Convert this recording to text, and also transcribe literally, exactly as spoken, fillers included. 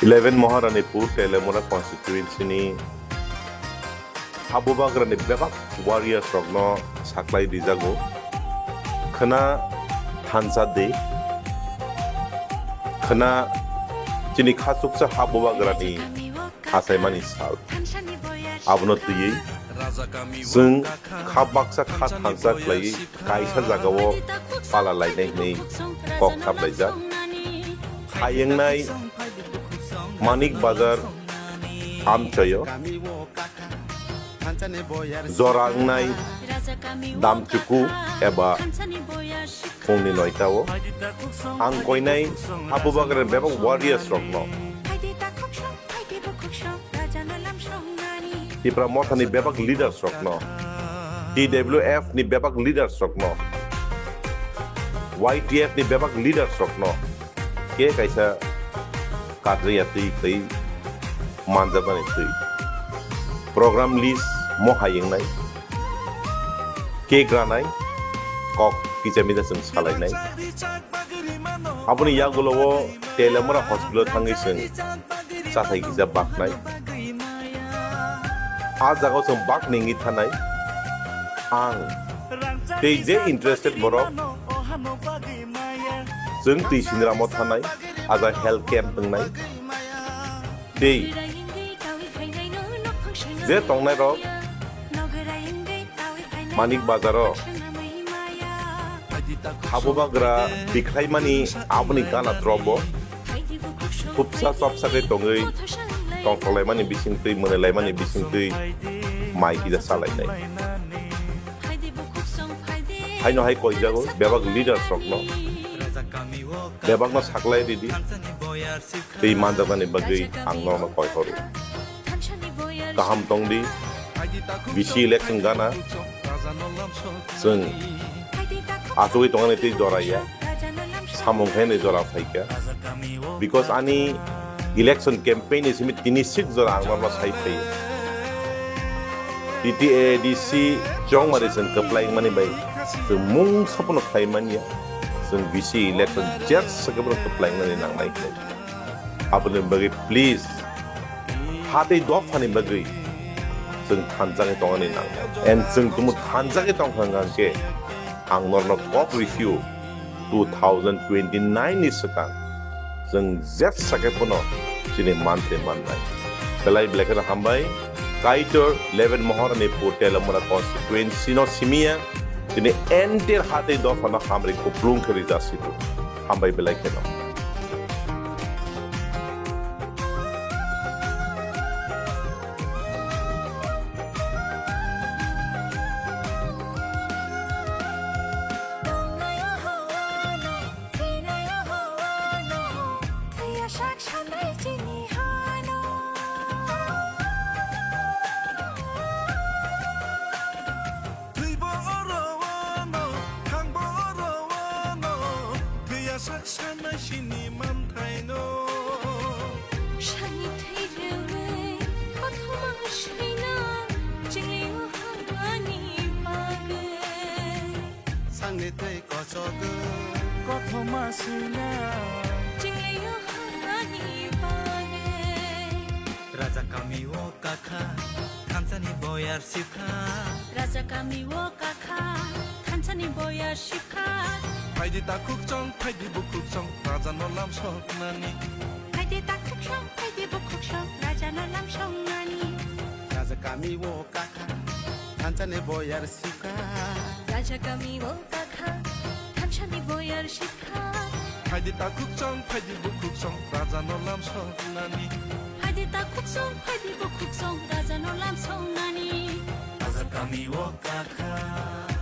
Eleven Maharanipur Telemura constituency ni Habubagrani bebak warriors rokno saklai rijago. Khwna thansa de, khwna chini khachuksa Habubagrani hasaimani sal. Abono twiwi chwng kha baksa kha thansa khlaiwi kaisa jagao pala lainai hwnwi kok saplaijak. Hayungnai Manik Bazar amchoyo jora wngnai damchuku eba phungni noitao ang koinai Habubagrani bebak warriors rokno, Tipra Mothani bebak leaders rokno, T W F ni bebak leaders rokno, Y T F ni bebak leaders rokno khe kaisa karjaya twi khlai manjakmani twi program list mo hayungnai, cake ranai, kok kisa misa chwng salainai. Aboni yagulo o Telemura hospital thangwi chwng chathai kisa baknai. A jagao chwng bak ningwi thanai. Ang tei je interested borok chwng twi siniramo thanai, a jaga health camp wngnai. Tei je tongnai rok Manik Bazar o Habubagra bikhlaimani aboni gana drop bo khubsa chopsa khe tongwi tongthok laimani bisingtwi, mwnwi laimani bisingtwi mai kisa salainai. Haino hai koijago bebak leaders rokno, bebakno saklai ridi. Tei manjaknani bagwi ang norokno koi horo. Kaham tongdi, bisi election gana chwng achugwi tongani tei jora ya, samung khe ni jora phaikha. Because ani election campaign ni simi tini sik jora ang norokno sai phaio. T T A D C chongmari chwng kwplai wngmani bai chwng mungsa phano khlai manya. Chwng bisi election jet sakhe bono kwplai wngnani nangnai hinwi. Aboni bagwi please ha tei dophani bagwi chwng thanjakgwi tongani nangnai. And chwng tumo thanjakgwi tongkha hwnkhe ang norokno kok rifio two thousand twenty-nine ni swkang chwng jet sakhe phano chini manthai mannai. Belai belai kheno hambai. Kaitor eleven Maharanipur Telemura constituency no simiya chini entire ha tei dophano hamri kuplung khe rijasigo. Hambai belai kheno. Thwibo oro ono, thangbo oro ono, thwiya sak sanai sini manthaino. Sani thwi rwui, kothoma swino, chwngli o hamani bagwi. Sangni twi kochogwi, kothoma swino, chwngli o hamani bagwi. Raja kami o kakha, thansani boyar sibkha. Raja kami o kakha, thansani boyar sibkha. Phaidi takhuk chong, phaidi bukhuk chong, raja no lam soknani. Phaidi takhuk chong, phaidi bukhuk chong, raja no lam soknani. Raja kami o kakha, thansani boyar sibkha. Raja kami o kakha, thansani boyar sibkha. Phaidi takhuk chong, phaidi bukhuk chong, raja no lam soknani. Phaidi takhuk chong, phaidi bukhuk chong, raja no lam soknani. Raja kami o kakha.